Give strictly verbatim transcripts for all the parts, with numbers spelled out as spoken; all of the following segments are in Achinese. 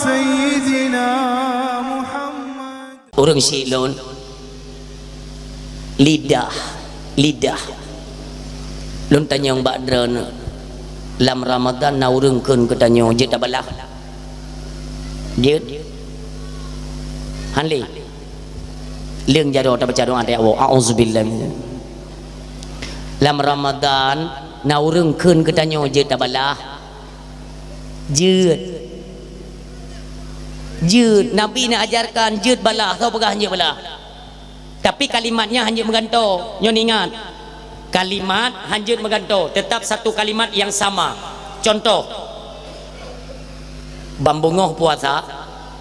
سيدنا محمد. Ureuëng syiek lôn, lidah, lidah. Lôn tanyong bak droeneuh, lam Ramadhan na ureuëng kheun keu tanyoe jeuet tabalah? Jeuet? Han lé. Leueng jaroe tabaca doa teuh, "A'udzubillah." Lam Ramadhan na ureuëng kheun keu tanyoe jeuet tabalah? Jeuet. Jeuet. Nabi neuajarkan jeuet balah, soe peugah han jeuet balah? Tapi kalimatnya han jeuet meugantoe. Nyoe ingat, kalimat han jeuet meugantoe, tetap satu kalimat yang sama. Contoh, ban beungoh puasa,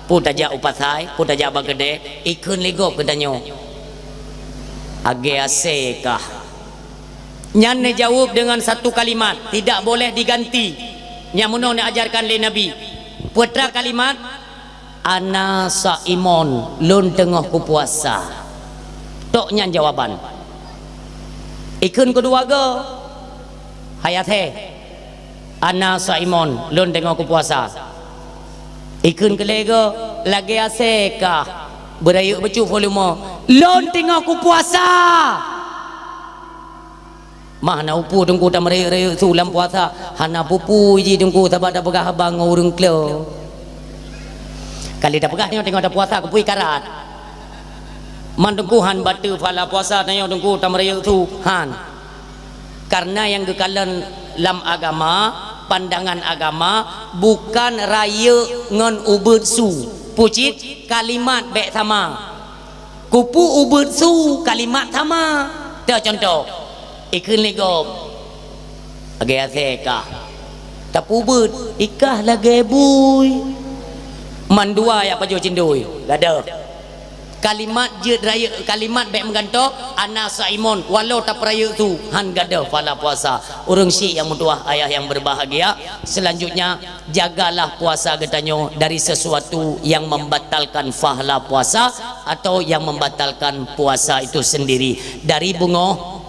peue tajak u pasai, peue tajak bak keudè, ikheun lé gob keu tanyoe, "Agée asée kah?" Nyan neujaweueb deungon satu kalimat, tidak boleh diganti. Nyang meunoe neuajarkan lé Nabi. Peue kalimat? "Ana saimon, lôn teungoh kupuasa." Tok nyan jawaban. Ikheun keudua goe, "Hai asée." "Ana saimon, lôn teungoh kupuasa." Ikheun keulhèe goe, "Lagée asée kah?" Beurayeuk bacut volume, "Lôn teungoh kupuasa." Mah na peue Teungku tameurayeuk-rayeuk su lam puasa? Hana peue-peue jih Teungku, sabab tapeugah haba ngon ureuëng klo. Ka lheueh tapeugah nyoe teungoh tapuasa, keupeue karat? Man Teungku han bateue pahala puasa tanyoe Teungku tameurayeuk su? Han. Karena nyang geukalon lam agama, pandangan agama, bukan rayeuk ngon ubeuet su. Peue cit? Kalimat bék sama. Keupeue ubeuet su, kalimat sama. Teuh contoh, ikheun lé gob, "Lagée asée kah?" Tapi ubeuet, "Ikah lagée bui." Mandua ya pajoh cindui, gadoh. Kalimat jeuet rayeuk, kalimat bék meugantoe, "Ana saimon," walau tapeurayeuk su, han gadoh pahala puasa. Ureuëng syiek nyang meutuwah, ayah yang berbahagia, selanjutnya, jagalah puasa geutanyoe dari sesuatu yang membatalkan pahala puasa atau yang membatalkan puasa itu sendiri. Dari beungoh,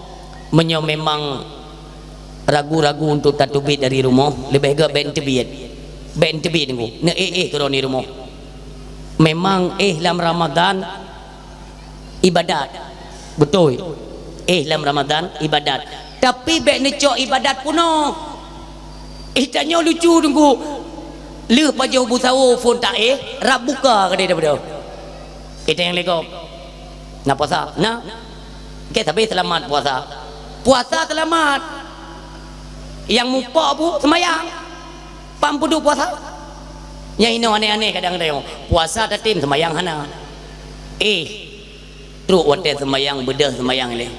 meunyoe memang ragu-ragu untuk tateubiet dari rumoh, leubeh gét bék teubiet. Bék teubiet Teungku. Neuéh-éh keudroe di rumoh. Memang éh lam Ramadhan ibadat. Beutôi. Éh lam Ramadhan ibadat. Tapi bék neucok ibadat peunoh. Éh, tanyoe lucu Teungku. Lheueh pajoh bu sawo phon taéh, rab buka keudéh daripada. Éh, tanyong lé gob, "Na puasa?" "Na." "Oke, tapi seulamat puasa." Puasa seulamat. Nyang mupok bu seumayang. Pam peuduek puasa? Nyang inoe aneh-aneh kadang-kadang. Puasa tatem, seumayang hana. Éh, trok watée seumayang, beudôh seumayang lé.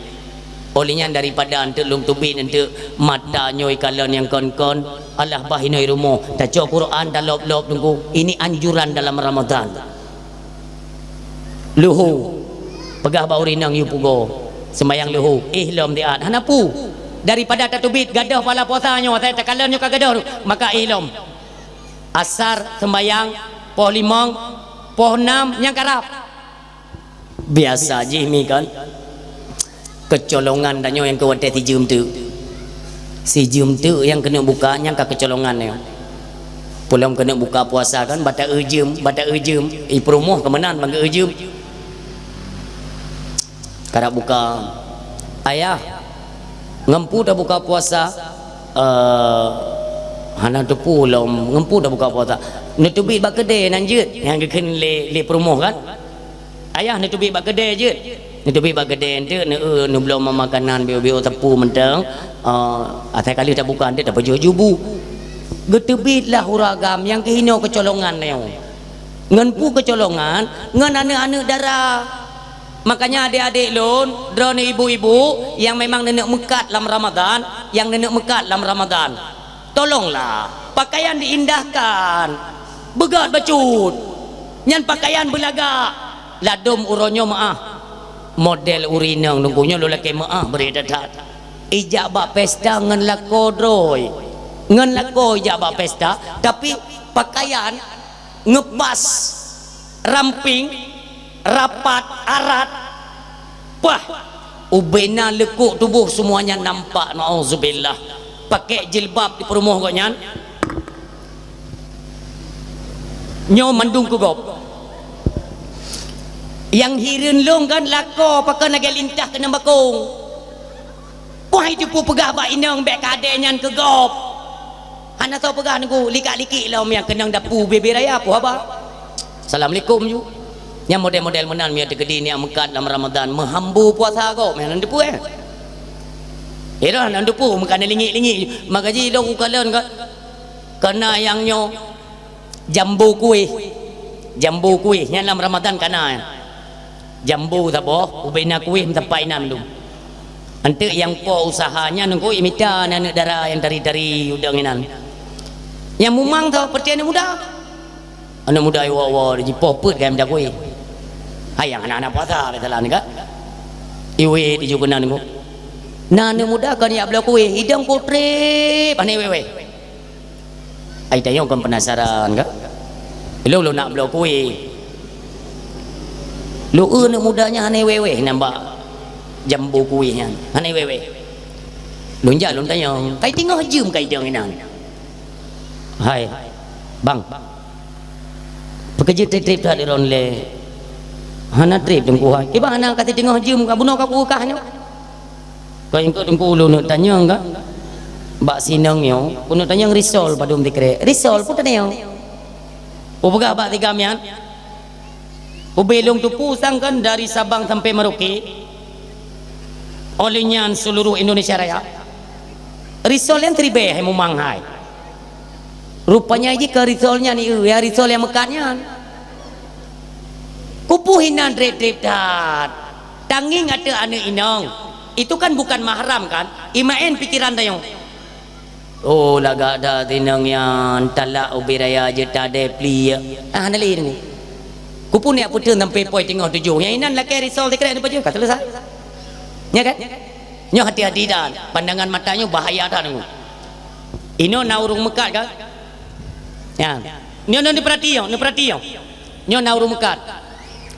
Óh lheueh nyan daripada eunteuk lôn teubiet eunteuk mata nyoe ikalon nyang kon-kon, alah bah inoe rumoh, tacok Quran talop-lop Teungku. Ini anjuran dalam Ramadan. Luhu, peugah bak ureuëng inong yue pugoe, seumayang luhu, éh lom diat, hana peue. Daripada tateubiet gadoh pahala puasa nyoe, asai takalon nyoe ka gadoh, maka éh lom. Asar seumayang poh limong, poh nam nyang karab. Biasa jih mi kan. Keucolongan tanyoe nyang keu watée sijeuem teuk. Sijeuem teuk nyang keuneuk buka nyang ka keucolongan nyoe. Peulom keuneuk buka puasa kan, bata eu jeuem, bata eu jeuem. I peurumoh keu meunan bak eu jeuem. Karab buka. "Ayah, ngon peue tabuka puasa?" "Eh, hana teupeue lom, ngon peue tabuka puasa?" "Neuteubiet bak keudée nan jeuet," nyang geukheun lé, lé peurumoh kan. "Ayah, neuteubiet bak keudée jeuet." Neuteubiet bak keudée eunteuk, neu-, neubloe makanan biôh-biôh teupeu mantong. Eh, asai ka lheueh tabuka eunteuk, tapajoh jubu. Geuteubiet lah ureuëng agam nyang keuhinoe keucolongan nyoe. Ngon peue keucolongan? Ngon aneuëk-aneuëk dara. Makanya adék-adék lôn, droeneuh ibu-ibu nyang memang neuneuk meukat lam Ramadhan, nyang neuneuk meukat lam Ramadhan, tolonglah pakaian diindahkan. Beugét bacut. Nyan pakaian beulagak. Ladôm uroe nyoe meuáh. Model ureuëng inong nunggu nyoe lôn lakée meuáh bri that-that. Ijak bak pesta ngon lakoe droe. Ngon lakoe ijak bak pesta, tapi pakaian ngeupas, ramping, rapat, arat. Pah! Ubena leukok tuboh seumuanya nampak, na'udzubillah. Pakai jilbab di peurumoh gobnyan. Nyoe mandum keu gob. Nyang hireuen lôn kan lakoe pakon lagée lintah keunong bakong. Poh hai teupeu peugah bak inong bék keu adée nyan keu gob. Hana soe peugah Teungku, likak-likik lom nyang keunong dapu bebe raya, poh haba. Assalamualaikum ju. Nyang model-model meunan meunyoe teukeudi niat meukat lam Ramadhan, meuhambu puasa gob, meunan teupeu, eh. Irah nan teupeu meukat lingik-lingik. Maka ji lôn kukalon ka, kana nyang nyoe jambu kueh. Jambu kueh nyan lam Ramadhan kana. Jambu saboh, ubena kueh meusapai nan dum. Anteuk nyang po usaha nyan Teungku imita aneuk dara nyang tari-tari udang inan. Nyang mumang tho peureute aneuk muda. Aneuk muda iwoe-woe jipoh peuet gaya mita kueh. Hai nyang hana-hana puasa biasalah ni ka. Iwé di jukeunan Teungku. Na aneuk muda kon jak bloe kueh, idong kutreb hana iwé-wé. Ai tanyoe kon penasaran ka? Lôn, lôn nak bloe kueh. Lôn eu aneuk muda nyan hana iwé-wé nyan bak jambu kueh nyan. Hana iwé-wé. Lôn jak lôn tanyong, kai teungoh jeuem kai dong inan. Hai, bang. Peukeujeut treb-treb that droeneuh lé. Hana treb Teungku hai. Kiban hana ka teungoh jeuem ka bunoe ka kueukah nyoe. Keu ingkot Teungku ulôn neuk tanyong ka? Bak sinong nyoe, ulôn neuk tanyong risol padum sikrek. Risol peue tanyong? Peugah bak tiga mian. Ubé lôn teupeu sang kan dari Sabang sampai Merauke. Oleh nyan seluruh Indonesia Raya. Risol nyang siribée hai mumang hai. Rupanya jih keu risol nyan ieu, ya risol nyang meukat nyan. Kupuih inan treb-treb that. Tangieng ateueh aneuk inong. Itu kan bukan mahram kan? Imaén pikiran tanyoe. Oh, lagak that inong nyan talak ubé raya jeuet tadée pliek. Ah, hana lé Teungku. Kupuih niat peuteun sampai poh teungoh tujoh. Nyang inan lakée risol sikrek neupajoh ka selesai. Nya kan? Nyoe hati-hati that. Pandangan mata nyoe bahaya that Teungku. Inoe na ureuëng meukat kan? Nyan. Nyoe, nyoe neupeurati nyoe, neupeurati nyoe. Nyoe na ureuëng meukat.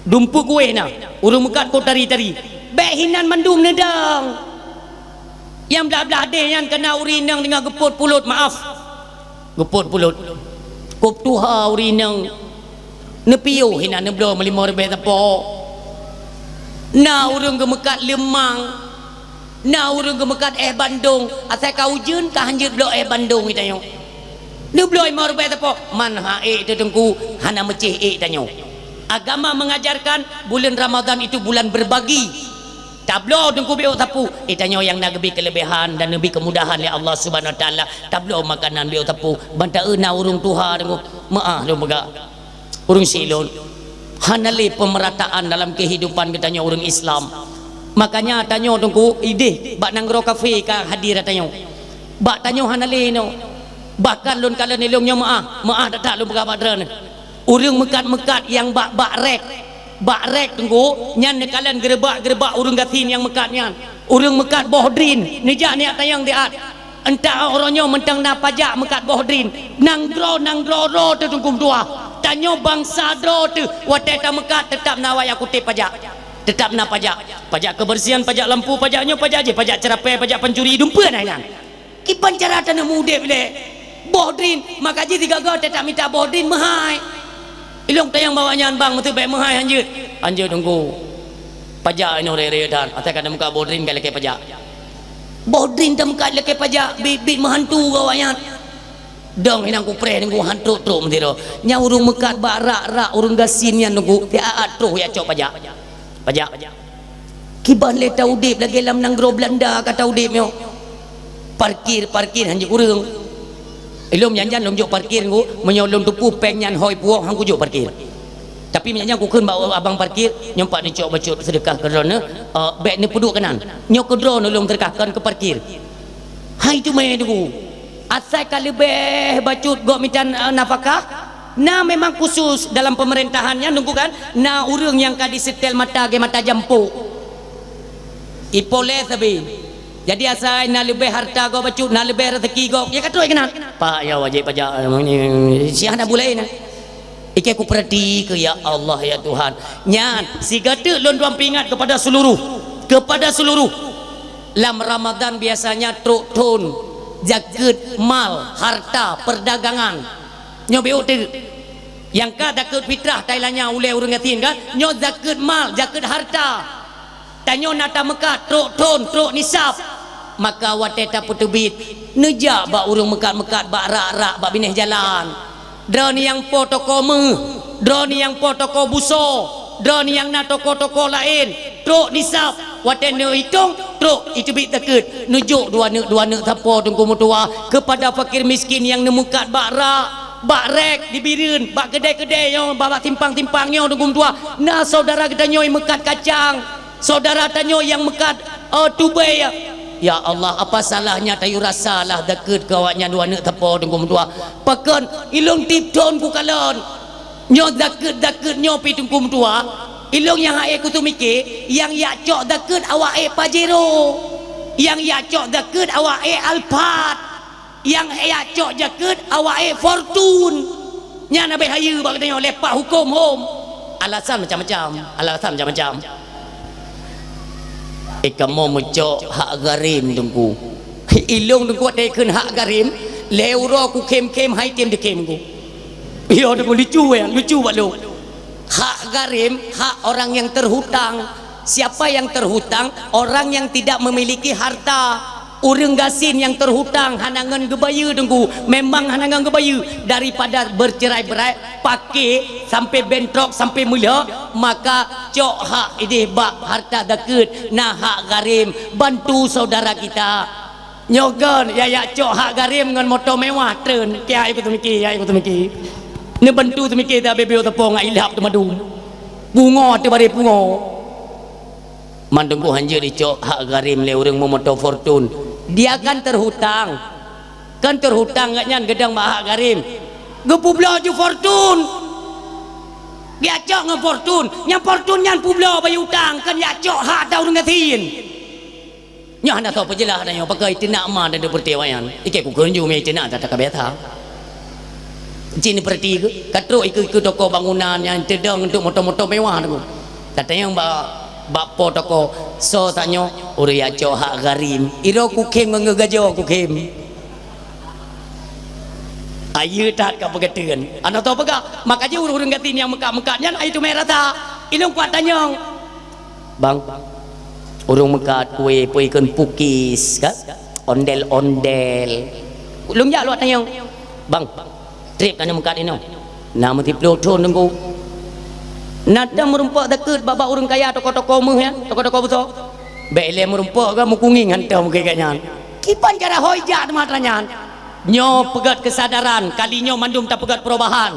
Dumpue kueh na, ureuëng meukat kot tari-tari. Bék hinan mandum neudong. Nyang blah-blah deh nyan kana ureuëng inong teungoh geupot pulot, maaf. Geupot pulot. Kop tuha ureuëng inong. Neupiôh hinan neubloe meulimong ribée sapo. Na ureuëng geumeukat leumang. Na ureuëng geumeukat éh bandong, asai ka ujeuen ka hanjeuet bloe éh bandong geutanyoe. Neubloe limong ribée sapo, man ha ék teuh Teungku, hana meucéh ék tanyoe. Agama mengajarkan bulan Ramadan itu bulan berbagi. Tabloe Teungku biôk sapeue, eh tanyoe nyang na geubri keuleubehan dan geubri keumudahan lé Allah Subhanahu Wa Taala, tabloe makanan biôk sapeue. Ban taeu na ureuëng tuha Teungku, meuáh lôn peugah. Ureuëng silôn, hana lé peumerataan dalam keuhidupan geutanyoe ureuëng Islam. Makanya tanyoe Teungku ideh bak nanggroe kafé ka hadir tanyoe. Bak tanyoe hana lé nyoe. Bahkan lôn kalon ilôn nyoe meuáh, meuáh that-that lôn peugah bak droeneuh. Ureuëng meukat-meukat nyang bak, bak rék, bak rék Teungku, nyan neukalon geureubak-geureubak ureuëng gasien nyang meukat nyan. Ureuëng meukat boh drin, neujak neujak tanyong siat. Entah uroe nyoe mantong na pajak meukat boh drin. Nanggroe, nanggroe droe teuh Teungku meutuah. Tanyoe bansa droe teuh watée tameukat teutap na wayah kutéb pajak. Teutap na pajak. Pajak kebersihan, pajak lampu, pajak nyoe, pajak jih, pajak ceurapée, pajak pancuri, dumpeue na nyan. Kiban cara tanyoe meu-udeb lé? Boh drin, maka jih sigoe-goe teutap mita boh drin meuhai. Ilôn tanyong bak awaknyan, "Bang, meuseuet bék meuhai hanjeuet?" "Hanjeuet Teungku. Pajak inoe ré-ré that, asai ka tameukat boh drin ka lakée pajak." Boh drin tameukat lakée pajak, biet-biet meuhantu geuh awaknyan. Dong hinan kupreh Teungku han trok-trok meusidroe. Nyan ureuëng meukat bak rak-rak ureuëng gasien nyan Teungku, siat-at troh jak cok pajak. Pajak. Kiban lé taudeb lagée lam nanggroe Beulanda ka taudeb nyoe. Parkir, parkir hanjeuet ureuëng. Ilôn nyan-nyan lôn jok parkir Teungku, meunyoe lôn teupeu péng nyan hôi puwoe han kujok parkir. Tapi meunyoe nyan kukheun bak abang parkir, nyoe pat neucok bacut seudeukah keu droeneuh, eh, bék neupeuduek keunan. Nyoe keu droeneuh lôn seudeukah kon keu parkir. Hai teumé Teungku. Asai ka leubeh bacut gob mita, eh, nafakah, na memang khusus dalam peumeurintahan nyan Teungku kan, na ureuëng nyang ka diseutée mata lagée mata jampok. Ipoleh sabe. Jadi asai na leubeh hareuta gob bacut, na leubeh raseuki gob, ya ka trok keunan. Pak, ya wajéb pajak, eh, si hana bulée na. Ikée kupeurati keu, ya Allah, ya Tuhan. Nyan, sigoe teuk lôn tuan peuingat kepada seluruh, kepada seluruh. Lam Ramadan biasanya trok thon, zakeuet mal, harta, perdagangan. Nyoe biôk teuk. Nyang ka zakeuet fitrah tailanya ulée ureuëng gasien kan? Nyoe zakeuet mal, zakeuet harta. Tanyoe na tameukat trok thon, trok nisab. Maka watée tapeuteubiet, neujak bak ureuëng meukat-meukat bak rak-rak bak binéh jalan. Droeneuh nyang po toko méuh, droeneuh nyang po toko busoe, droeneuh nyang na toko-toko laén, trok nisab. Watée neuitong, trok iteubiet zakeuet, neujok dua neuk-dua neuk sapo teungku meutuah keupada fakir miskin nyang neumeukat bak rak, bak rék di Bireuen, bak keudée-keudée nyoe, bak, bak simpang-simpang nyoe teungku meutuah. Na syedara geutanyoe meukat kacang, syedara tanyoe nyang meukat, eh, tubée. Ya Allah, apa salahnya tayue rasa lah zakeuet keu awaknyan dua neuk sapo teungku meutuah. Pakon ilôn tieb thon kukalon. Nyoe zakeuet-zakeuet nyoe pi teungku meutuah. Ilôn nyang hase kuteumike, nyang jak cok zakeuet awak ék Pajero. Nyang jak cok zakeuet awak ék Alphard. Nyang jak cok zakeuet awak ék Fortuner. Nyan abéh hayeue bak geutanyoe lé pak huköm hom. Alasan macam-macam, alasan macam-macam. Eh, kamoe meucok hak gharim teungku. Ilôn teungku watée kheun hak gharim, lhée uroe kukhém-khém hai tem dikhem ku. Yo teungku lucu ya, lucu bak lôn. Hak gharim, hak orang yang terhutang. Siapa yang terhutang? Orang yang tidak memiliki harta. Ureuëng gasien nyang teuhutang hana ngon geubayeue teungku, memang hana ngon geubayeue, daripada beucerai-berai, paké sampai bentrok sampai meulhok, maka cok hak ideh bak harta zakeuet, na hak gharim, bantu saudara kita. Nyoe kon ya, ya cok hak gharim ngon moto mewah treun, kiai ku teumiki, kiai ku teumiki. Neubantu teumiki ta bebeu teupong ilap teumadum. Pungo teubaré pungo. Man teungku hanjeuet dicok hak gharim lé ureuëng meumoto Fortuner. Dia kan terhutang. Kan terhutang gobnyan geudong bak hak gharim. Geupubloe ju Fortuner. Dia cok ngon Fortuner. Nyang Fortuner nyan publoe bayeue utang, kan jak cok hak ata ureuëng gasien. Nyoe hana soe peujeulaih dah nyoe, pakon iteunak ma dan diperti awaknyan. Ikei kukheun ju mé iteunak dah ka biasa. Cit neupeureuti keu, ka trok ikeue-ikeue toko bangunan nyang teudong untuk moto-moto mewah tu. Tatanyong bak, bak po toko, soe tanyoe, ureuëng jak cok hak gharim. Iroe kukhém ngon geugajoe kukhém. Ayeue that ka peugah teun. Hana tao peugah, maka jih ureuëng-ureuëng gasien nyang meukat-meukat nyan ayeue teumé rasa. Ilôn kuat tanyong. Bang, ureuëng meukat kue peue ikon pukis kan? Ondel-ondel. Lôn jak luwat tanyong. Bang, trép ka na meukat inoe. Na meusiploh thon teungku. Na tam meurumpok zakeuet bak-bak ureuëng kaya toko-toko méuh ya, toko-toko busoe. Bék ilée meurumpok ka meukungieng hantom keu gobnyan. Kiban cara hôi jak teuma nyan. Nyoe peugét keusadaran, kali nyoe mandum tapeugét perubahan.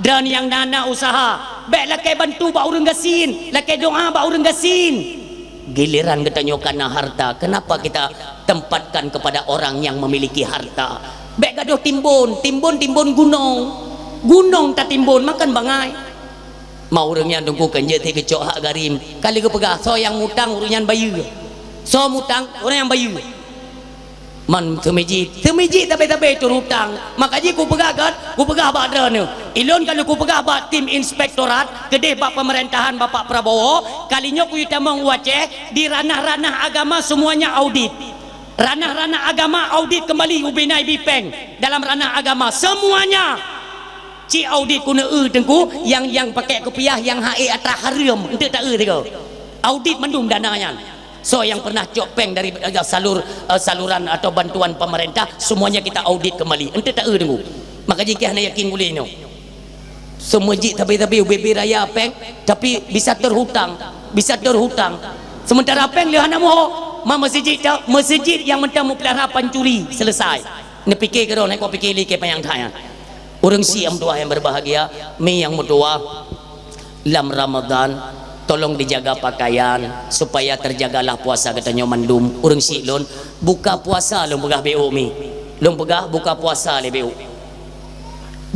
Dan nyang na-na useuha, bék lakée bantu bak ureuëng gasien, lakée doá bak ureuëng gasien. Giliran geutanyoe ka na hareuta, kenapa kita tempatkan kepada orang nyang memiliki hareuta? Bék gadôh timbon, timbon-timbon gunong. Gunong tatimbon, makon bangai. Ma ureuëng nyan teungku kan jeuet geucok hak gharim. Ka lheueh geupeugah, soe nyang mutang ureuëng nyan bayeue. Soe mutang, ureuëng nyan bayeue. Man seumijit, seumijit sabe-sabe teuhutang. Maka jih kupeugah kan, kupeugah bak droeneuh. Ilôn ka lheueh kupeugah bak tim inspektorat, keudeh bak pemerintahan Bapak Prabowo, kali nyoe kuyue tamong u Aceh, di ranah-ranah agama semuanya audit. Ranah-ranah agama audit kembali ubena ibi péng dalam ranah agama semuanya. Cit audit keuneuk eu teungku, nyang, nyang pakai kupiah, nyang hase atra hareuem, enteuk ta eu sigoe. Audit mandum dana nyan. Soe nyang pernah cok péng dari, eh, salur, eh, saluran atau bantuan pemerintah, semuanya kita audit kembali. Enteuk ta eu teungku. Maka jih keuh hana yakin ulée nyoe. Seumijit sabe-sabe ubé-bé raya péng, tapi bisa terhutang, bisa terhutang. Sementara péng lé hana muho, ma meuseujid ta, meuseujid nyang mantong meupeulihara pancuri, selesai. Neupike keudroe, neukok pike lé keu panyang that nyan. Ureuëng syiek meutuah nyang berbahagia, mi nyang meutuah lam Ramadan, tolong dijaga pakaian supaya terjagalah puasa geutanyoe mandum. Ureuëng syiek lôn, buka puasa lôn peugah bék mi. Lôn peugah buka puasa lé bék.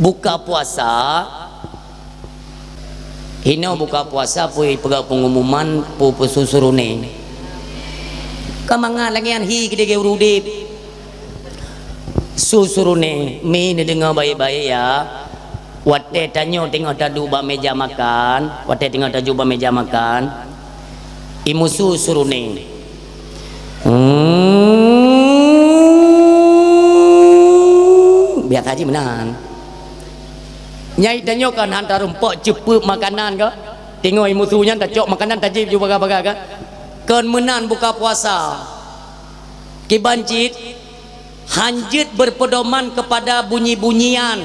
Buka puasa, hinoe buka puasa peue peugah pengumuman peue-peue su suruné. Ka mangat lagée nyan hi keudeh ureuëng udeb. Su suruné, mi neudeungoe baik-baik ya. Watée tanyoe teungoh taduek bak meja makan, watée teungoh taduek bak meja makan, i musu suruné. Hmm, biasa jih meunan. Nyai tanyoe kan han tarumpok ceupeuek makanan ka? Teungoh imusu nyan tacok makanan tajép ju bagah-bagah ka? Kon meunan buka puasa. Kiban cit, hanjeuet berpedoman kepada bunyi-bunyian,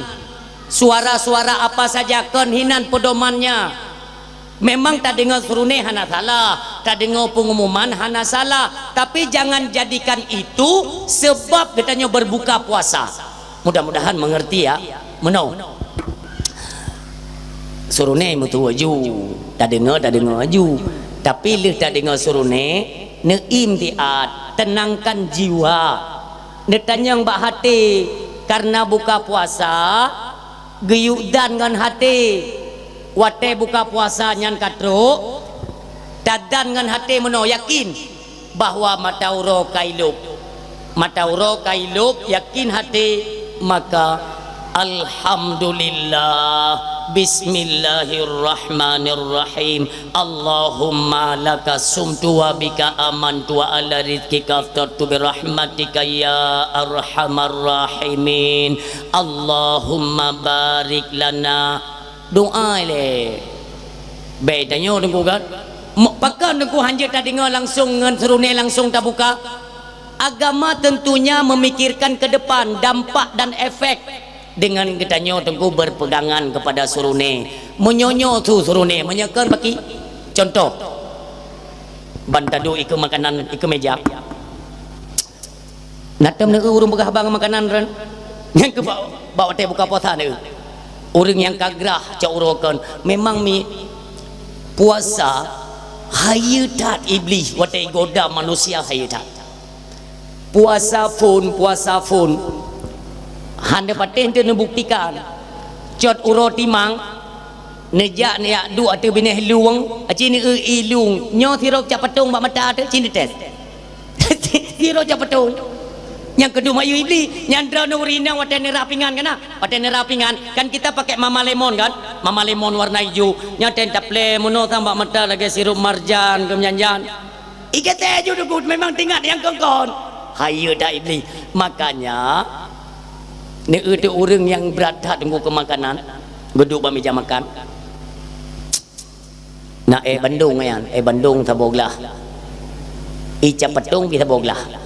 suara-suara apa saja, kon hinan pedomannya. Memang tadeungoe suruné hana salah, tadeungoe pengumuman hana salah, tapi jangan jadikan itu sebab geutanyoe berbuka puasa. Mudah-mudahan mengerti ya. Meunoe. Suruné meutuwah ju, tadeungoe, tadeungoe ju. Tapi lheueh tadeungoe suruné, neuim tiat, tenangkan jiwa. Neutanyong bak até, karena buka puasa, geuyue dan ngon até. Watée buka puasa nyan ka trok, tadan ngon até meunoe yakin bahwa mata uroe ka ilôb. Mata uroe ka ilôb, yakin até, maka, "Alhamdulillah, bismillahirrahmanirrahim. Allahumma laka sumtu wa bika amantu wa ala rizqika aftartu bi rahmatika ya arhamar rahimin. Allahumma barik lana." Doa ilée. Bék tanyoe Teungku kan. Mo-, pakon Teungku hanjeuet tadeungoe langsong ngon suruné langsong tabuka? Agama tentunya memikirkan ke depan, dampak dan efek. Dengan geutanyoe Teungku berpegangan kepada suruné. Meunyoe nyoe su suruné, meunyoe kon baki. Contoh, ban taduek ikeue makanan, ikeue meja. Na tom neueu ureuëng peugah haba ngon makanan ron. Nyang keu bak, bak watée buka puasa neueu. Ureuëng nyang ka grah cok uroe kon. Memang mi puasa hayeue that Iblih watée igoda manusia hayeue that. Puasa phon, puasa phon. Hana patéh teu neubuktikan. Cot uroe timang, neujak neujak duek ateueh binéh lueng, aci neueu ié lueng. Nyoe sidroe cap patong bak mata teu, ci neutés. Sidroe cap patong. Nyang keudua mayu Iblih, nyang droeneuh ureuëng inong watée neurah pingan kana? Watée neurah pingan, kan kita pakai mama lemon kan? Mama lemon warna ijo. Nyan watée taplé meunoe sang bak mata lagée sirup marjan keu meujan-jan. Igeutéh ju dugut memang teuingat nyang kon-kon. Hayeue that Iblih. Makanya, neueu teu ureuëng nyang brat that Teungku keu makanan, geuduek bak meja makan. Na éh bandong nyan, éh bandong saboh glah. Ié cap patong pih saboh glah.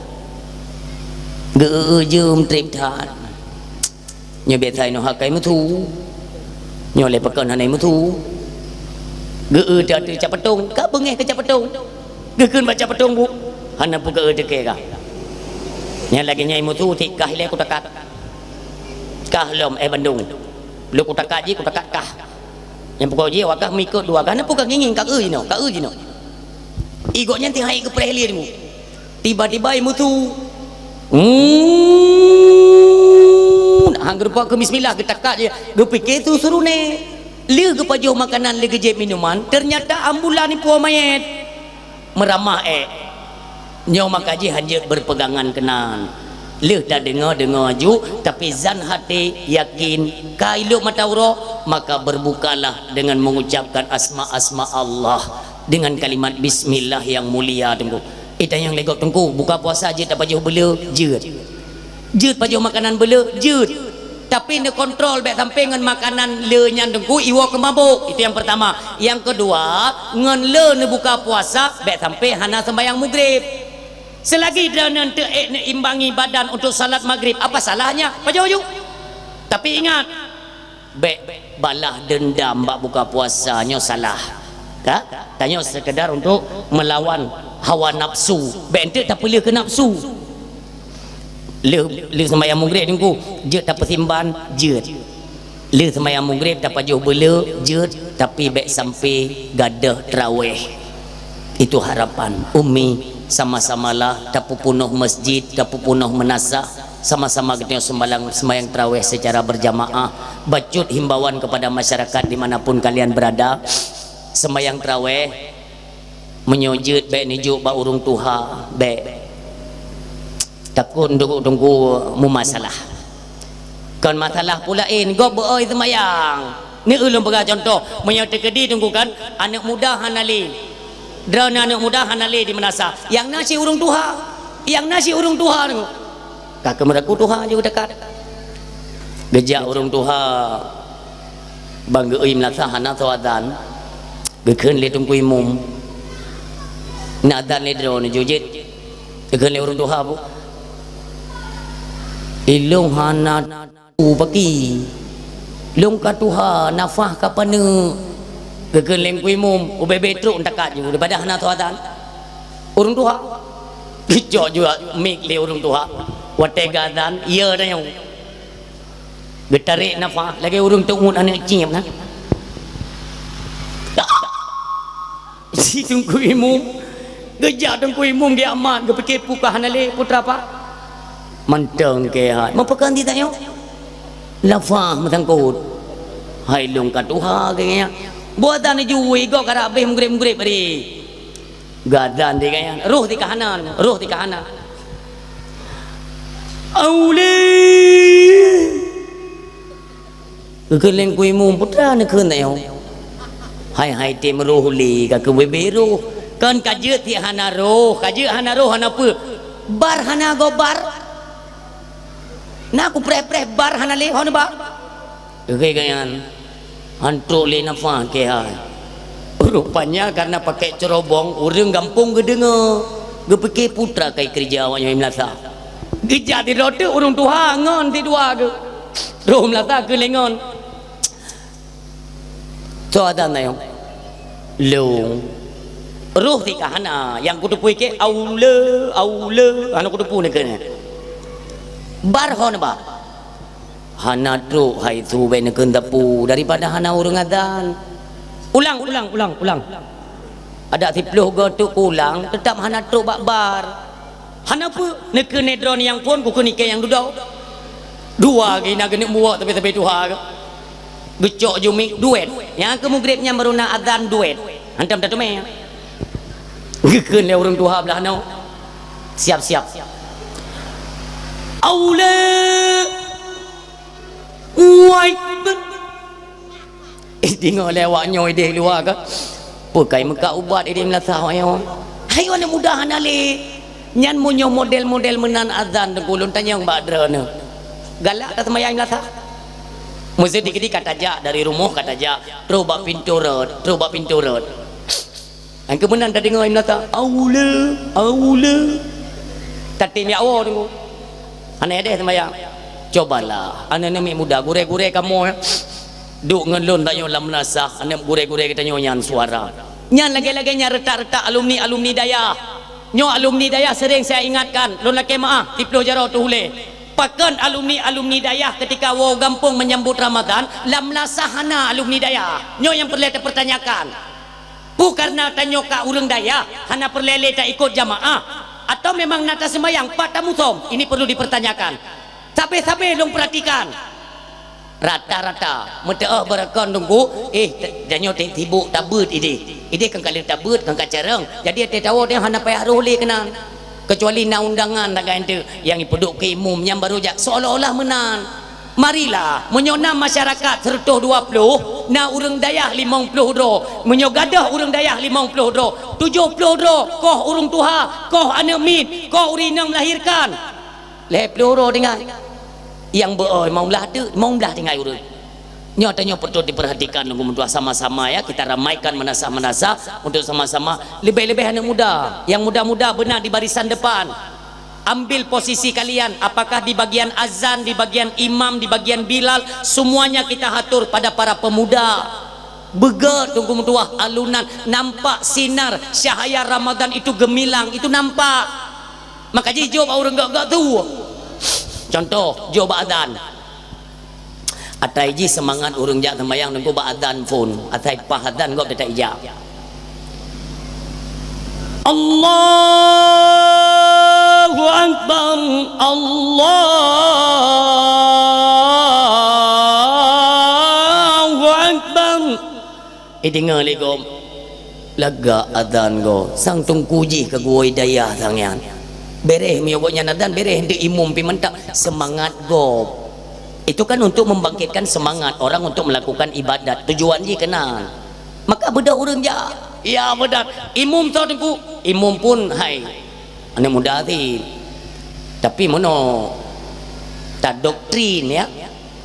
Geu-eu jeuem treb that. Nyoe biasa inoe hakai meusu. Nyoe lé pakon hana meusu. Geu-eu teu cap patong, ka beungéh keu cap patong. Geukheun bak cap patong bu. Hana peugeu teuke ka. Nyang lagée nyan meusu, tik kah ilée kutakat. Kah lom éh bandong. Lheueh kutakat jih, kutakat kah. Nyang peuko jih awak kah meuikot dua kah, na peue ka ngieng-ngieng, ka eu jinoe, ka eu jinoe. Ié gobnyan teuhai geupreh lé Teungku. Tiba-tiba ié meusu. Hmm, hang geurumpok keu bismillah, geutakat jih, geupike su suruné. Lheueh geupajoh makanan, lheueh geujép minuman, ternyata ambulan ipuwoe manyét. Meuramah ék. Nyoe maka jih hanjeuet berpegangan keunan. Lheueh tadeungoe-deungoe ju, tapi zan até yakin ka ilôb mata uroe, maka berbukalah dengan mengucapkan asma-asma Allah, dengan kalimat bismillah yang mulia Teungku. Eh, tanyong lé gob Teungku, buka puasa jeuet tapajoh beuleu? Jeuet. Jeuet pajoh makanan beuleu? Jeuet. Tapi neukontrol bék sampai ngon makanan le nyan Teungku iwoe keu mabök. Itu yang pertama. Yang kedua, ngon le neubuka puasa bék sampai hana sembahyang Maghrib. Selagi droeneuh teuék neuimbangi badan untuk salat Maghrib, apa salahnya? Pajoh ju. Tapi ingat, bék balah dendam bak buka puasa nyoe salah. Ka? Tanyoe sekedar untuk melawan hawa nafsu. Bék enteuk tapeuleueh keu nafsu. Lheueh, lheueh sembahyang Maghrib Teungku, jeuet tapeusimban, jeuet. Lheueh sembahyang Maghrib tapajoh beuleu, jeuet, tapi bék sampai gadôh trawéh. Itu harapan. Umi, sama-samalah tapeupunoh masjid, tapeupunoh meunasah, sama-sama geutanyoe sumbalang sembahyang tarawih secara berjamaah. Bacut himbauan kepada masyarakat di mana pun kalian berada, sembahyang tarawih, meunyoe jeuet bék neujok bak ureuëng tuha, bék. Takot Teungku meumasalah. Kon masalah peue laén, gob beu-oi seumayang. Ni ulôn peugah contoh, meunyoe teukeudi Teungku kan, aneuëk muda hana lé. Droeneuh aneuëk muda hana lé di meunasah. Nyang na cit ureuëng tuha. Nyang na cit ureuëng tuha Teungku. Ka keumeuraku tuha jih geudekat. Geujak ureuëng tuha. Ban geu-ui meulasah hana soe azan, geukheun lé Teungku Imum, "Na azan lé droeneuh jeuet." Geukheun lé ureuëng tuha bu, "Ilôn hana tu paki, lôn ka tuha, nafah ka paneuk." Geukheun lé Teungku Imum, "Ubé-bé trok ntakat ju, daripada hana soe azan." Ureuëng tuha geucok ju mic lé ureuëng tuha, watée geuazan, "Ye tanyoe." Geutarek nafah lagée ureuëng teungut aneuëk cieb na. Si Teungku Imum, geujak Teungku Imum geuamat, geupike peue ka hana lé, peue teuma pat. Mantong keu hai, meupeukan di tanyoe. Nafah meusangkot. "Hai lôn ka tuha," geunyan. Buatan jui gob karab beh meugreb-meugreb bari. Geuazan di gaya, roh di kahanan, roh di kahanan. "Aulé!" Geukheun lé Teungku Imum, "Peue teuma neukheun tanyoe?" "Hai-hai tem roh lé, ka keu ubé-bé roh. Kon ka jeuet cit hana roh, ka jeuet hana roh hana peue. Bar hana gob bar. Na kupreh-preh bar hana lé, ho neuba." Geukheun geuhnyan, "Han trok lé nafah keu hai." Rupanya karena pakai cerobong, ureuëng gampông geudeungoe, geupike peue teuma ka ikeureuja awak nyoe meulasah. Geujak sidroe teuk ureuëng tuha ngon sidua geuh. Roh meulasah keu lé ngon. "Soe azan tanyoe?" "Lôn." "Roh cit ka hana, nyang kuteupeu keu aulé, aulé, hana kuteupeu neukheun." "Bar ho neuba?" "Hana trok hai su, bék neukheun sapeue daripada hana ureuëng azan." "Ulang, ulang, ulang, ulang." Adak siplôh goe teuk kulang, teutab hana trok bak bar. "Hana peue, neukheun lé droeneuh nyang phon, kukheun ikée nyang dudoe." Dua geuh na geuneuk muwok sabe-sabe tuha geuh. Geucok ju mic duet. Nyang keu mugreb nyan baru na azan duet. Hantom tateumé. Geukheun lé ureuëng tuha blah noe. Siap-siap. "Aulé!" "Wai!" Deungoe lé awak nyoe idéh luwa ka. Peue kai meukat ubat idéh meulasah awak nyoe. Hai aneuëk muda hana lé. Nyan meunyoe model-model meunan azan Teungku, lôn tanyong bak droeneuh. Galak taseumayang meulasah? Meuseuti keudeh ka tajak dari rumoh ka tajak, trok bak pintoe rot, trok bak pintoe rot. Nyang keu meunan tadeungoe meulasah, "Aulé, aulé." Tatem jak woe Teungku. Hana idéh seumayang. Cobalah, aneuëk-aneuëk muda, gurée-gurée kamoe, duek ngon lôn tanyoe lam meulasah, aneuëk gurée-gurée geutanyoe nyan suara. Nyan lagée-lagée nyan retak-retak alumni-alumni dayah. Nyoe alumni dayah sering saya ingatkan, lôn lakée meuáh, siplôh jaroe teuh ulée. Pakon alumni-alumni dayah ketika woe gampông menyambut Ramadan, lam meulasah hana alumni dayah? Nyoe nyang peureulée tapeurtanyakan. Peue kareuna tanyoe ka ureuëng dayah, hana peureulée lé taikot jamaah? Atawa memang na taseumayang pat tamusöm? Ini perlu dipertanyakan. Sabe-sabe lôn peuratikan. Rata-rata, meuteuôh beurakon Teungku, eh, ta-, tanyoe teuh sibuk tabeuet idéh. Idéh kan ka lheueh tabeuet, kan ka carông. Jadi, até tawoe teuh hana payah roh lé keunan. Kecuali na undangan lagée nyan teuh, nyang ipeuduek keu imum, nyan barô jak seolah-olah meunan. Marilah, meunyoe na masyarakat seratus dua puluh, na ureuëng dayah limong puluh droe. Meunyoe gadôh ureuëng dayah limong puluh droe, tujoh puluh droe koh ureuëng tuha, koh aneuëk miet, koh ureuëng inong melahirkan. Lhée puluh droe tinggai. Nyang beu-o limong blaih teuk, limong blaih tinggai ureuëng. Nyoe tanyoe patôt diperhatikan, Teungku meutuah, sama-sama ya, kita ramaikan meunasah-meunasah untuk sama-sama, leubeh-leubeh aneuëk muda. Nyang muda-muda beuna di barisan depan. Ambil posisi kalian, apakah di bagian azan, di bagian imam, di bagian bilal, semuanya kita atur pada para pemuda. Beugét Teungku meutuah, alunan, nampak sinar cahaya Ramadan itu gemilang, itu nampak. Maka jijok bak ureuëng gét-gét tu. Contoh, jok bak azan. Atai jih seumangat ureuëng jak seumayang Teungku bak azan phon. Atai paih azan gob teutab ijak. Allahu Akbar, Allahu Akbar. Ideungoe lé gob, lagak azan gob, sang Teungku jih ka geuwoe dayah sang nyan. Béréh meunyoe gobnyan azan, béréh enteuk imum pih mantap, seumangat gob. Itu kan untuk membangkitkan semangat orang untuk melakukan ibadat, tujuan jih keunan. Maka beudôh ureuëng jak, ya beudôh, imum soe Teungku? Imum pun hai aneuëk muda cit. Tapi meunoe tadoktrin ya,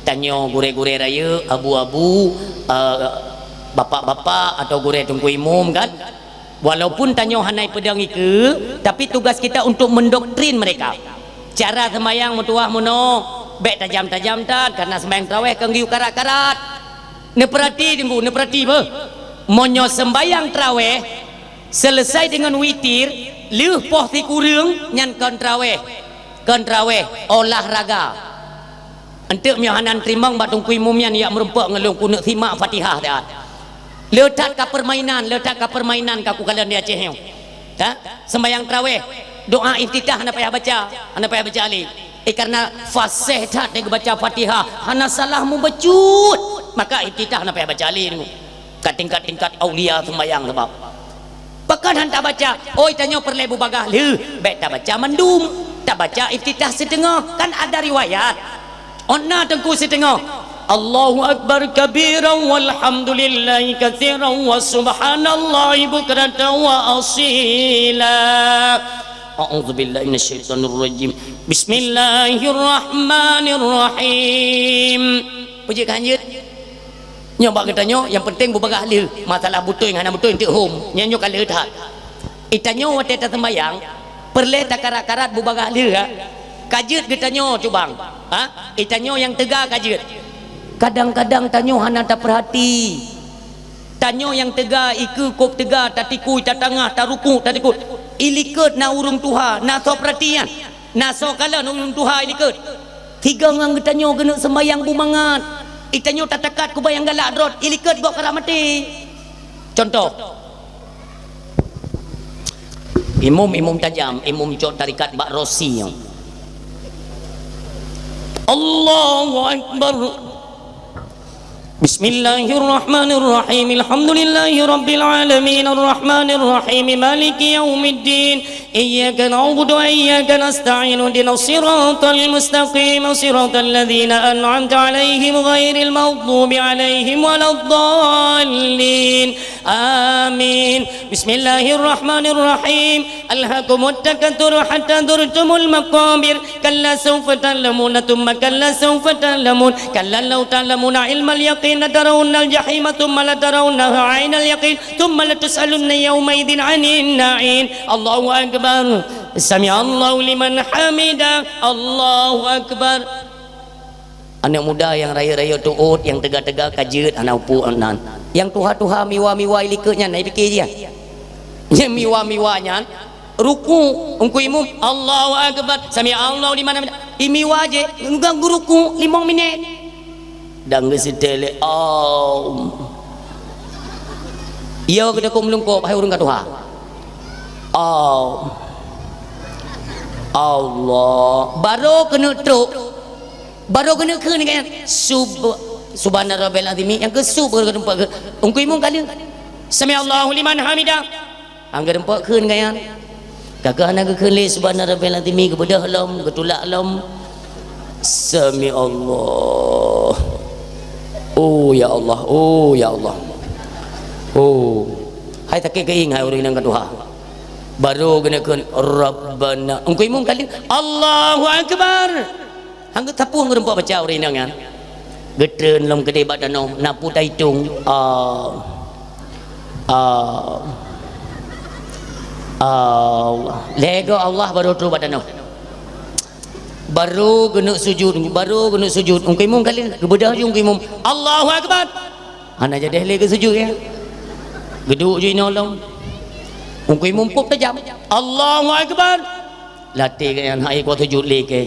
Tanyoe gurée-gurée rayeuk, abu-abu, eh, bapak-bapak atau gurée teungku imum kan? Walaupun tanyoe hana peudong ikeue, tapi tugas kita untuk mendoktrin mereka. Cara sembahyang meutuwah meunoe, bék tajam-tajam that, karena sembahyang tarawih kan geuyue karat-karat. Neupeurati teungku, neupeurati beuh. Meunyoe sembahyang tarawih, selesai dengan witir, lheueh poh sikureueng nyan kon tarawih. Kon tarawih, olahraga. Enteuk meuhan teurimong bak teungku imum nyan yak meurumpok ngon lôn keuneuk simak Fatihah that. Le that ka permainan, le that ka permainan ka kukalon di Aceh nyoe. Ha? Sembahyang tarawih, doa iftitah hana payah baca, hana payah baca lé. Eh, karena fasih that geubaca Fatihah, hana salah mubacut, maka iftitah hana payah baca lé. Ka tingkat-tingkat aulia sembahyang sabab. Pakon han tabaca? Oi, tanyoe peureulée bubagaih lheueh, bék tabaca mandum. Tabaca iftitah siteungoh, kan ada riwayat. Ôn na teungku siteungoh. Allahu akbar kabiran walhamdulillahi katsiran wa subhanallahi bukratan wa asila. A'udzubillahi minasyaitonirrajim. Bismillahirrahmanirrahim. Peue jeuet ka hanjeuet? Nyoe bak geutanyoe, nyang penting bubagaih lheueh. Masalah beutôi ngon hana beutôi eunteuk hom. Nyan nyoe ka lheueh that. Itanyoe watée taseumbahyang, peureulée takarat-karat bubagaih lheueh, ha? Ka jeuet geutanyoe cubang. Ha? Itanyoe nyang teuga ka jeuet. Kadang-kadang tanyoe hana tapeurhati. Tanyoe nyang teuga, ikeue kôb teuga, tatikui, tatangah, taruku, tatikui. Ilikot na ureuëng tuha, na soe peurhatian. Na soe kalon ureuëng tuha ilikot. Sigoe ngon geutanyoe keuneuk seumbahyang beumangat. Itanyoe tatakat kubah nyang galak droe, ilikot gob karab maté. Contoh. Imum-imum tajam, imum cok tarikat bak rosi nyoe. Allahu Akbar. Bismillahirrahmanirrahim. Alhamdulillahi rabbil alamin. Arrahmanirrahim. Maliki yaumiddin. Iyyaka na'budu wa iyyaka nasta'in. Ihdinas siratal mustaqim. Siratal ladzina an'amta 'alaihim ghairil maghdubi 'alaihim waladdallin. Amin. Bismillahirrahmanirrahim. Alhakumut takatsur hatta zurtumul maqabir. Kalla sawfa ta'lamuna tsumma kalla sawfa ta'lamun. Kalla law ta'lamuna ilmal yaqin latarawunnal jahima tsumma latarawunnaha ainal yaqin tsumma latus'alunna yauma'idzin 'anin na'im. Allahu akbar. Sami'allahu liman hamidah. Allahu akbar. Aneuk muda nyang rayeuk-rayeuk tuôt, nyang teuga-teuga ka jeuet hana upuk nan. Nyang tuha-tuha miwa-miwa ilikot nyan, na ipike jih nyan. Nyang miwa-miwa nyan ruku, ungku imum, Allahu akbar, sami'allahu liman hamidah. Imiwa jih, geuruku limong minét. Dan geuseutée lé, oh. Yo geutakot meulungkop, hai ureuëng ka tuha. Oh. Allah. Barô keuneuk trok. Barô keuneuk kheun nyan, sub-, subhana rabbil azim, nyang keu sub, barô keuneuk peuet kheun. Ungku imum ka lheueh. Sami Allahu liman hamidah. Angkeu peuet kheun nyan. Ka keuh hana geukheun lé subhana rabbil azim, geubeudôh lom, geutulak lom. Sami Allah. Oh ya Allah, oh ya Allah. Oh. Hai sakét keuieng hai ureuëng nyang ka tuha. Barô keuneuk kheun Rabbana. Ungku imum ka lheueh. Allahu akbar. Hana geusapeue geurumpok baca ureuëng inong nyan. Geutreun lom keudeh bak tanoh, na peue taitong. Ah. Ah. Allah. Lhée goe Allah barô trok bak tanoh. Barô keuneuk sujud, barô keuneuk sujud. Ungku imum ka lheueh, geubeudôh ju ungku imum. Allahu akbar. Hana jadeh lé geusujud ya. Geuduek ju inoe lom. Ungku imum pop tajam. Allahu akbar. Latih geuh nyan hai kuat sujud lé keu.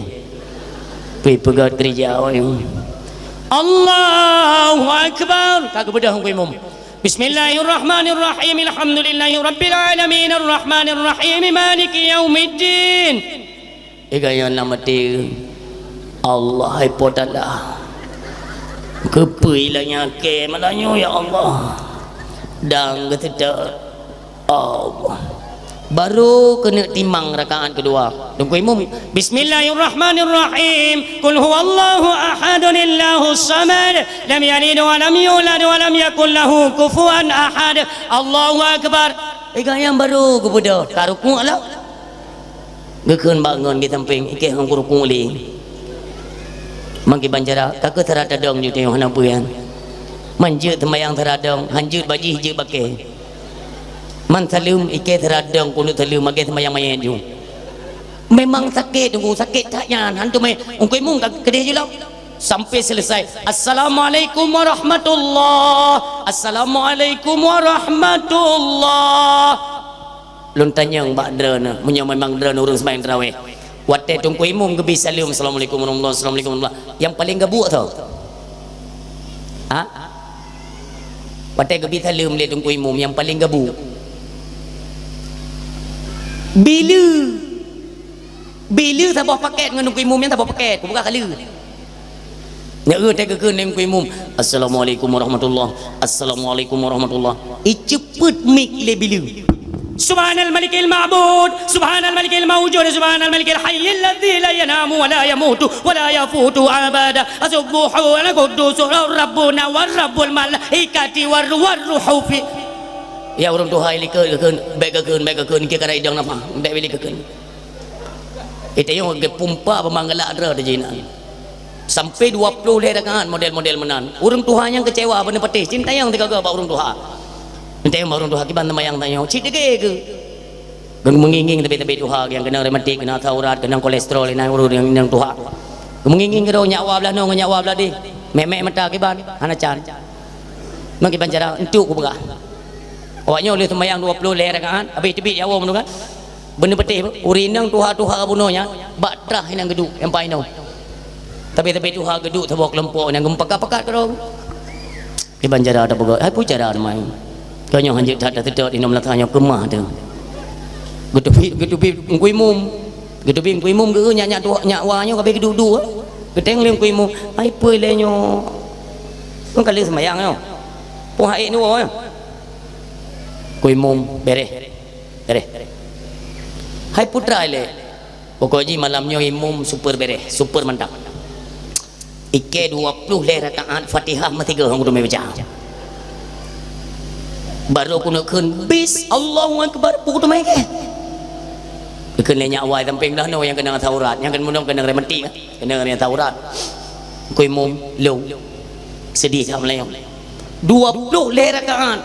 Pi peugét gereja awaknyan. Allahu akbar. Ka geubeudôh ungku imum. Bismillahirrahmanirrahim. Alhamdulillahi rabbil alamin. Arrahmanirrahim. Maliki yaumiddin. Iga nyan na maté. Allah hai Po Taala. Keupeue ilanya kée malam nyoe ya Allah. Dan geuteuteu Allah. Barô keuneuk timang rakaat keudua. Teungku imum, Bismillahirrahmanirrahim. Qul huwallahu ahad, Allahus samad. Lam yalid wa lam yulad wa lam yakul lahu kufuwan ahad. Allahu akbar. Iga nyan barô geubeudôh. Ka rukuk lom. Geukheun bangon di sampéng, ikeh ngon kuruku lé. Mangke bancara, ka keuh sara tadong ju teuh hana peue nyan. Man jeuet seumayang sara dong, han jeuet bak jih, jeuet bak kèe. Man saleuem, i kèe sara dong, keuneuk saleuem, lagèe seumayang manyét ju. Memang sakét, Teungku, sakét that nyan. Han teumé, Teungku Imum ka keudeh ju lom. Sampai selesai. "Assalamualaikum warahmatullah. Assalamualaikum warahmatullah." Lôn tanyong bak droeneuh, meunyoe memang droeneuh ureueng seumayang tarawih. Watèe Teungku Imum geubri saleuem, "Assalamualaikum warahmatullah, assalamualaikum warahmatullah." Nyang paleng gabuk soe? Ha? Watèe geubri saleuem lé Teungku Imum, nyang paleng gabuk. Bileu. Bileu saboh pakèt ngon Teungku Imum nyan saboh pakèt, kubuka kali. Nyan, eh, teuka keu Teungku Imum, "Assalamualaikum warahmatullah, assalamualaikum warahmatullah." Iceupet mik lé bileu. "Subhanal malikil ma'bud, subhanal malikil maujud, subhanal malikil hayyil ladzi la yanamu wa la yamutu wa la yafutu abada. Asubbuhu al quddus rabbuna wa rabbul malaikati war ruh, war ruhu fi." Ya ureueng tuha, likot keu kheun, bèk keu kheun, bèk keu kheun, keu kara idong nafah, bèk bili keu kheun. Itayong geupumpa beumanggalak droe di jinan. Sampai dua ploh lhèe rakaat model-model meunan. Ureueng tuha nyang keucewa beuneupatéh, cintayong teugaga bak ureueng tuha. Cintayong bak ureueng tuha, kiban seumayang tanyoe, cit degé keu. Geumeugieng-gieng tabé-tabé tuha, nyang keunong rematik, keunong asam urat, keunong kolesterol, inan ureueng nyang, nyang tuha. Geumeugieng-gieng keudroe, nyak wa blah noe ngon nyak wa blah deh. Mèk-mèk mata kiban, hana can. Meukiban cara, entuk kupeugah. Awak nyoe lheueh seumayang dua ploh lhèe rakaat, habéh teubiet ya awom tu kan. Beuneupatéh, ureueng inong tuha-tuha bunoe nyan, bak trah inong geuduek, nyang painoe. Tapi-tapi tuha geuduek saboh keulompok nyang geupakat-pakat keudroe. Kiban cara tapeugah, hai peue cara teuma. Keu nyoe hanjeuet that taseutôt inong meulasa nyoe keumah teuh. Geuteubiet, geuteubiet Teungku Imum. Geuteubiet Teungku Imum geu nyak, nyak tuha, nyak wa nyoe ka habéh geuduek-duek. Geutanyong lé Teungku Imum, hai peue lé nyoe? Nyoe ka lheueh seumayang nyoe. Peue hai nyoe? Teungku Imum, bereh. Bereh. Hai putra ilée. Pokok jih malam nyoe imum super bereh, super mantap. Ikée dua ploh lhée rakaat Fatihah meusigoe hong kuteumé baca. Barô keuneuk kheun bis Allahu Akbar, peue kuteumé ikée. Kheun lé nyak wai sampéng dah nyoe nyang keunong asam urat, nyang keunong, keunong rematik, keunong asam urat. Teungku imum lôn seudeh that meulayeue. Dua ploh lhée rakaat.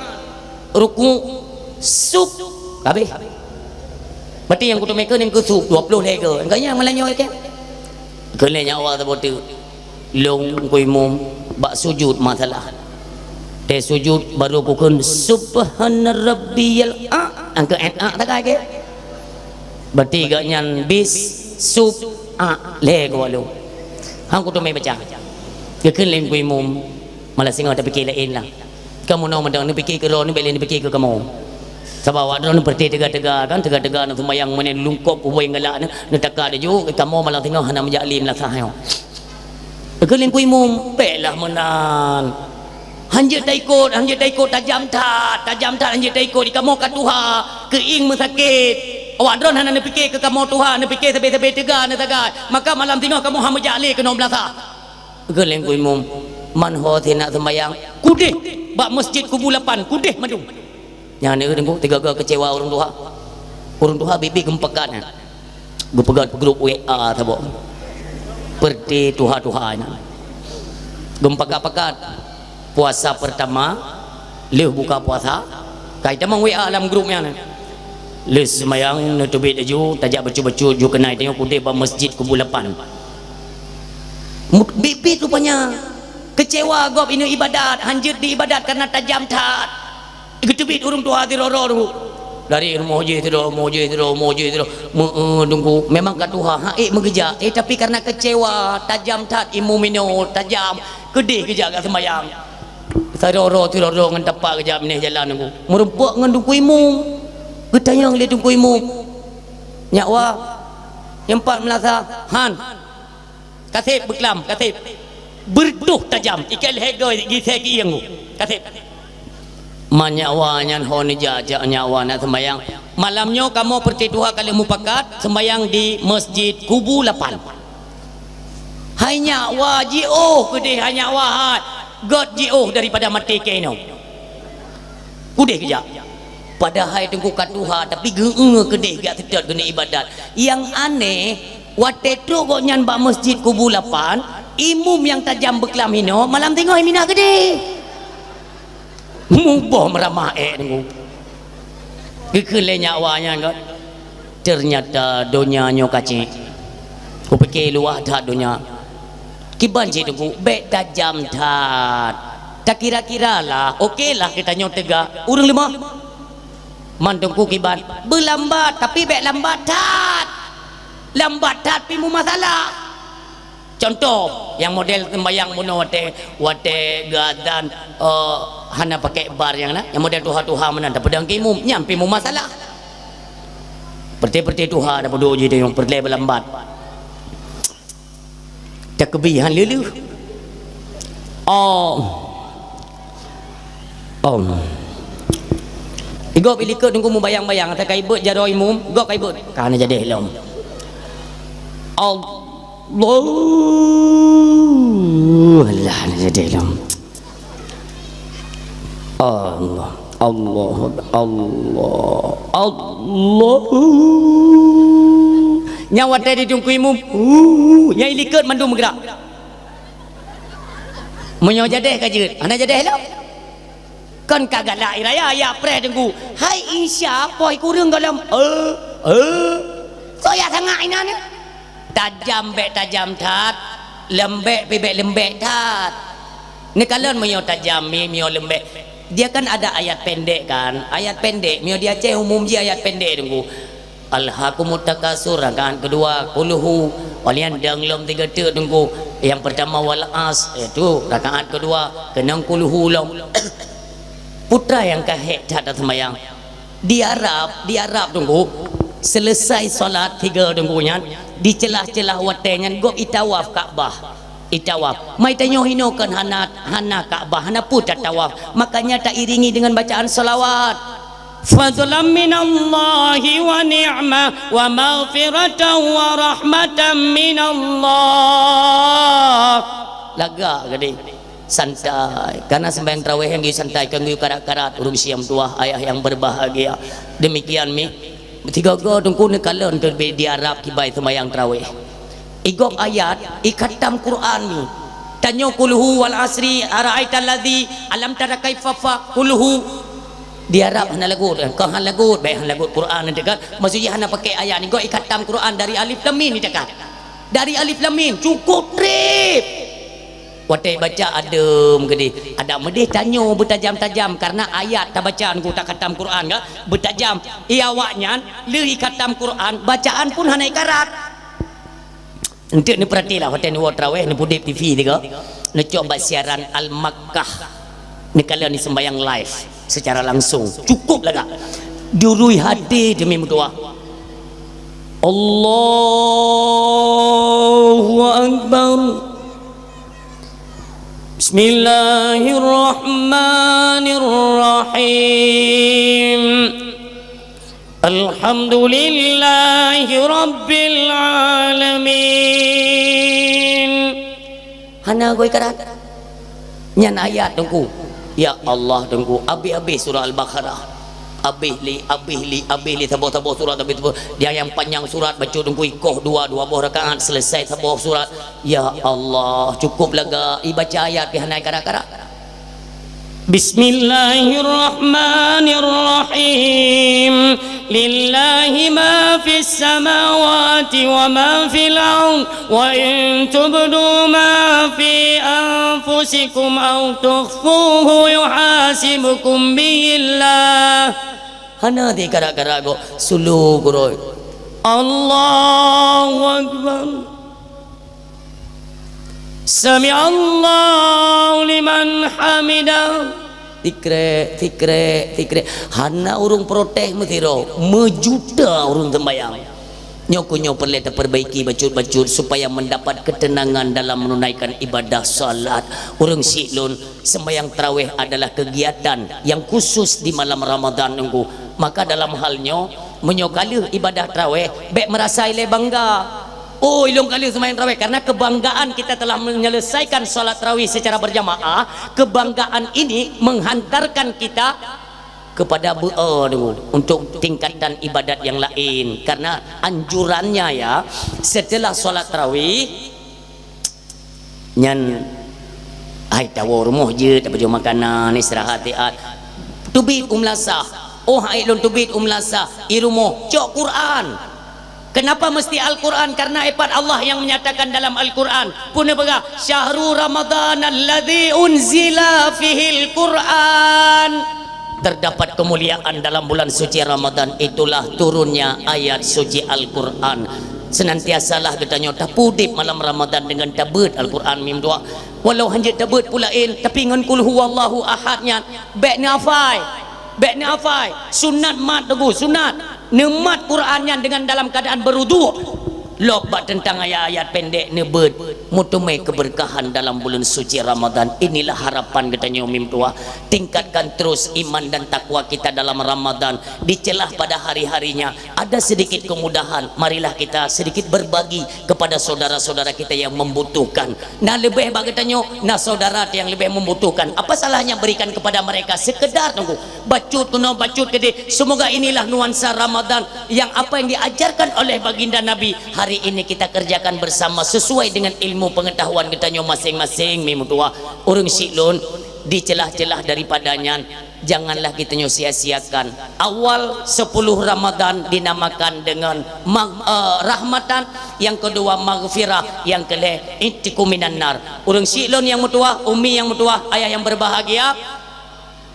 Ruku, sub, habéh. Berarti nyang kuteumé kheun nyang keu sub, dua ploh lhée goe. Nyang keu nyan malam nyoe ikée. Kheun lé nyak wai saboh teuk. Lôn Teungku imum bak sujut masalah. Tée sujut barô kukheun subhana rabbiyal a. Nyang keu a tagai ikée. Berarti gobnyan bis sub a lhée goe lôn. Hang kuteumé baca. Geukheun lé Teungku imum. Malah singoh tapike laén lah. Kamoe nyoe meudong neupiké keu droeneuh, bék lé neupiké keu kamoe. Sabab awak droeneuh peureté teuga-teuga kan, teuga-teuga na seumayang meunan lungkop kubée galak nyoe, neutaka laju, kamoe malah singoh hana meujak lé meulasah nyoe. Keu Teungku imum, bék lah meunan. Hanjeuet taikot, hanjeuet taikot tajam that, tajam that hanjeuet taikot, di kamoe ka tuha, keuieng meusakét. Awak droeneuh hana neupiké keu kamoe tuha, neupiké sabé-sabé teuga neusagai. Maka malam singoh kamoe hana meujak lé keunoe meulasah. Kheun lé Teungku imum, man ho sinak seumayang, kudeh bak Masjid Kubu Lapan, kudeh mandum. Nyan na Teungku, teuga-teuga keucewa ureuëng tuha. Ureuëng tuha biet-biet geumeupakat nyan. Geupeugah grup W A saboh. Peureté tuha-tuha nyan. Geumeupakat-pakat. Puasa pertama, lheueh buka puasa, ka itamong W A lam grup nyan. Lheueh seumayang, neuteubiet laju, tajak bacut-bacut, ju keunai tanyoe kudeh bak Masjid Kubu Lapan. Mu-, biet-biet rupanya. Keucewa gob ineuk ibadat, hanjeuet di ibadat kareuna tajam that. Geuteubiet ureuëng tuha sidroe-droe. Dari rumoh jih sidroe, rumoh jih sidroe, rumoh jih sidroe. Meu-, eh, Teungku, memang ka tuha, han ék meugeujak. Eh, tapi kareuna keucewa, tajam that, imum inoe, tajam. Keudeh geujak ka seumayang. Sidroe-droe, sidroe-droe ngon tapak geujak binéh jalan Teungku. Meurumpok ngon Teungku imum. Geutanyong lé Teungku imum. Nyak wai, nyang pat meulasah, han. Kaseb beuklam, kaseb. Beureutoh tajam, ikée lhée goe, gisée keuieng. Kaseb. Man nyak wai nyan ho neujak, jak nyak wai nak seumayang. Malam nyoe kamoe peureté tuha ka lheueh mupakat seumayang di Masjid Kubu Lapan. Hai nyak wai jiôh keudeh, hai nyak wai hai. Gét jiôh daripada maté keunoe. Kudeh geujak. Padahai Teungku ka tuha, tapi geu-, keudeh geujak seutôt keuneuk ibadat. Nyang aneh, watée trok gobnyan bak Masjid Kubu Lapan, Imum nyang tajam beuklam hinoe, malam teungoh minah keudeh. Muboh meuramah ék deungoe. Geukheun lé nyak wa nyan kan. Teunyata donya nyoe kacék. Kupike luwah that donya. Kiban cit Teungku, bék tajam that. Takira-kira lah, oke lah geutanyoe teuga. Ureuëng leumah. Man Teungku kiban, beulambat, tapi bék lambat that. Lambat that pih meumasalah. Contoh, nyang model seumbahyang bunoe watée, watée geuazan, eh, hana pakai bar nyang na, nyang model tuha-tuha meunan, tapeudong keu imum, nyan pih meumasalah. Peureuté-peureuté tuha tapeuduek jih nyang peureulée beulambat. Takeubi han leuh-leuh. Oh. Om. Igob ilikot Teungku meubayang-bayang, ata ka ibeuet jaroe imum, gob ka ibeuet. Ka na jadeh lom. Allah. Alah, na jadeh lom. Allah. Allah. Allah. Allah. Nyan watée di Teungku imum. Uh, nyan ilikot mandum meugerak. Meunyoe jadeh ka jeuet, hana jadeh lom. Kon ka galak i raya, ya preh Teungku. Hai Isya, poh kureueng gohlom. Eh, eh. Soe ya sangat inan? Tajam bék tajam that, leumbek pih bék leumbek that. Neukalon meunyoe tajam, mi-, meunyoe leumbek. Dia kan ada ayat pendek kan? Ayat pendek, meunyoe di Aceh umum jih ayat pendek Teungku. Alhakumut takasur, rakaat kedua, kulhu. Walian dang lom tiga teuk Teungku. Yang pertama wal as, itu rakaat kedua, keunong kulhu lom. Putra nyang ka hék that seumayang. Di Arab, di Arab Teungku, selesai salat tiga Teungku nyan, di celah-celah watée nyan gob itawaf Ka'bah. Itawaf. Mai tanyoe hinoe kan hana, hana Ka'bah, hana peue tatawaf. Makanya tairingi dengan bacaan salawat. Fadlan minallahi wa ni'mah wa maghfiratan wa rahmatan minallah. Lagak geude. Santai. Karena sembahyang tarawih nyang geuyue santai, kon geuyue karat-karat, ureuëng siam tuah, ayah yang berbahagia. Demikian mi. Tiga-tiga Teungku neukalon teubiet di Arab kiban sembahyang tarawih. Igob ayat, ikhatam Quran ni. Tanyoe kulhu wal asri, ara'aital ladzi, alam tara kaifa fa, kulhu. Di Arab hana lagot, kon hana lagot, bék hana lagot Quran nanti kan. Maksudnya hana pakai ayat ni, gob ikhatam Quran dari alif lam mim ni dekat. Dari alif lam mim, cukup treb. Watée baca adem geude, adak meudeh tanyoe beutajam-tajam karena ayat tabaca Teungku takhatam Quran kan, beutajam. Iya awaknyan lheueh ikhatam Quran, bacaan pun hana ikarat. Enteuk neupeuratilah watée neuwoe tarawih, neupudeb T V tiga, neucok bak siaran Al-Makkah, neukalon neuseumbahyang live secara langsung. Cukup lagak. Durui hati demi meutuah. Allahu Akbar. Bismillahirrahmanirrahim. Alhamdulillahi rabbil alamin. Hana goi karat. Nyan ayat Teungku. Ya Allah Teungku, abéh-abéh surah Al-Baqarah. Abéh lé, abéh lé, abéh lé saboh-saboh surat, abéh saboh. Dia nyang panjang surat baca Teungku ikoh dua, dua boh rakaat selesai saboh surat. Ya Allah, cukup lagak ibaca ayat pih hana karat-karat. Bismillahirrahmanirrahim. Lillahi ma fis samawati wa ma fil ard. Wa in tubdu ma fi anfusikum aw tukhfuhu yuhasibkum bihillah. Hana di karat-karat kok sulu kuroi. Allahu Akbar. Sami'allahu liman hamidah. Tikrek, tikrek, tikrek. Hana ureuëng protes meusidroe, meujuta ureuëng sembahyang. Nyoe keuh nyoe peureulée tapeurbaiki bacut-bacut supaya mendapat ketenangan dalam menunaikan ibadah salat. Ureuëng syiek lôn, sembahyang tarawih adalah kegiatan yang khusus di malam Ramadan Teungku. Maka dalam hal nyoe, meunyoe ka lheueh ibadah tarawih, bék meurasa ilée bangga. Oh, ilôn ka lheueh sembahyang tarawih, karena kebanggaan kita telah menyelesaikan salat tarawih secara berjamaah, kebanggaan ini menghantarkan kita kepada beu-, eh, untuk tingkatan ibadat yang lain. Karena anjurannya ya, setelah salat tarawih, Nyan, hai tawoe rumoh jeuet, tapajoh makanan, istirahat siat. Teubiet u meulasah. Oh, hai lôn teubiet u meulasah, i rumoh cok Quran. Kenapa mesti Al-Quran? Karena ipat Allah yang menyatakan dalam Al-Quran. Pun dia peugah, "Syahru Ramadan alladzi unzila fihil Quran." Terdapat kemuliaan dalam bulan suci Ramadan, itulah turunnya ayat suci Al-Quran. Senantiasalah geutanyoe tapeudeb malam Ramadan dengan tabeuet Al-Quran mim dua. Walau hanjeuet tabeuet peue laén, tapi ngon Qul Huwallahu Ahad nyan, bék neuhafai. Bék neuhafai. Sunat mat teungku, sunat. Neumat Quran nyan dengan dalam keadaan beuruduk. Lok bak teuntang ayat-ayat pendek neubeuet, meuteumé keubeurkahan dalam buleuen suci Ramadan. Inilah harapan geutanyoe mim tuha. Tingkatkan terus iman dan takwa kita dalam Ramadan. Dicelah pada hari-harinya ada sedikit kemudahan, marilah kita sedikit berbagi kepada saudara-saudara kita yang membutuhkan. Na leubeh bak geutanyoe, na saudara nyang leubeh membutuhkan. Apa salahnya berikan kepada mereka sekedar teungku? Bacut keunoe, bacut keudeh. Semoga inilah nuansa Ramadan yang apa yang diajarkan oleh baginda Nabi hari ini kita kerjakan bersama sesuai dengan ilmu pengetahuan geutanyoe masing-masing. Mim tuha, ureuëng syiek lôn, dicelah-celah daripada nyan, janganlah geutanyoe sia-siakan. Awal sepuluh Ramadan dinamakan dengan mag-, eh, rahmatan, yang kedua maghfirah, yang keleh itqu minan nar. Ureuëng syiek lôn nyang meutuwah, umi nyang meutuwah, ayah yang berbahagia,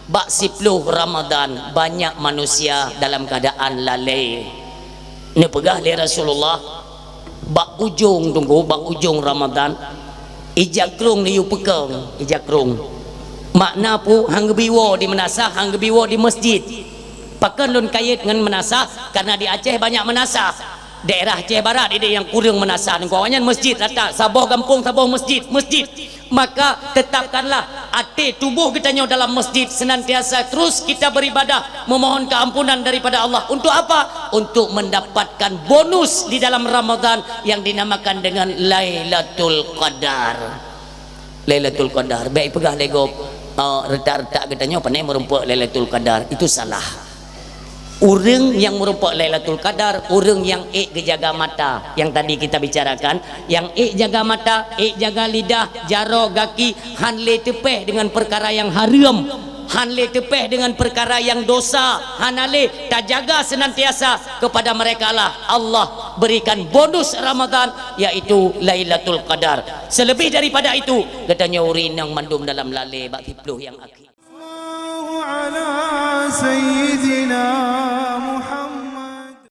bak siploh Ramadan banyak manusia dalam keadaan lalée. Neupeugah lé Rasulullah, bak ujong teungku, bak ujong Ramadan, ija krong neuyue peukeung, ija krong. Makna peue? Han geubi woe di meunasah, han geubi woe di masjid. Pakon lôn kayét ngon meunasah? Karena di Aceh banyak meunasah. Daerah Aceh Barat ideh nyang kureueng meunasah teungku. Awaknyan masjid rata, saboh gampông saboh masjid, masjid. Maka tetapkanlah até tuboh geutanyoe dalam masjid, senantiasa terus kita beribadah, memohon keampunan daripada Allah. Untuk apa? Untuk mendapatkan bonus di dalam Ramadan yang dinamakan dengan Lailatul Qadar. Lailatul Qadar. Bék peugah lé gob, eh, retak-retak geutanyoe pandai meurumpok Lailatul Qadar. Itu salah. Ureuëng nyang meurumpok Lailatul Qadar, ureuëng nyang ék geujaga mata, yang tadi kita bicarakan, nyang ék jaga mata, ék jaga lidah, jaroe, gaki, han lé teupéh dengan perkara nyang hareuem, han lé teupéh dengan perkara nyang dosa, hana lé, tajaga senantiasa kepada mereka lah Allah berikan bonus Ramadan, yaitu Lailatul Qadar. Selebih daripada itu, geutanyoe ureuëng inong mandum dalam lalée bak siploh nyang akhé. Sallallahu ala sayyidina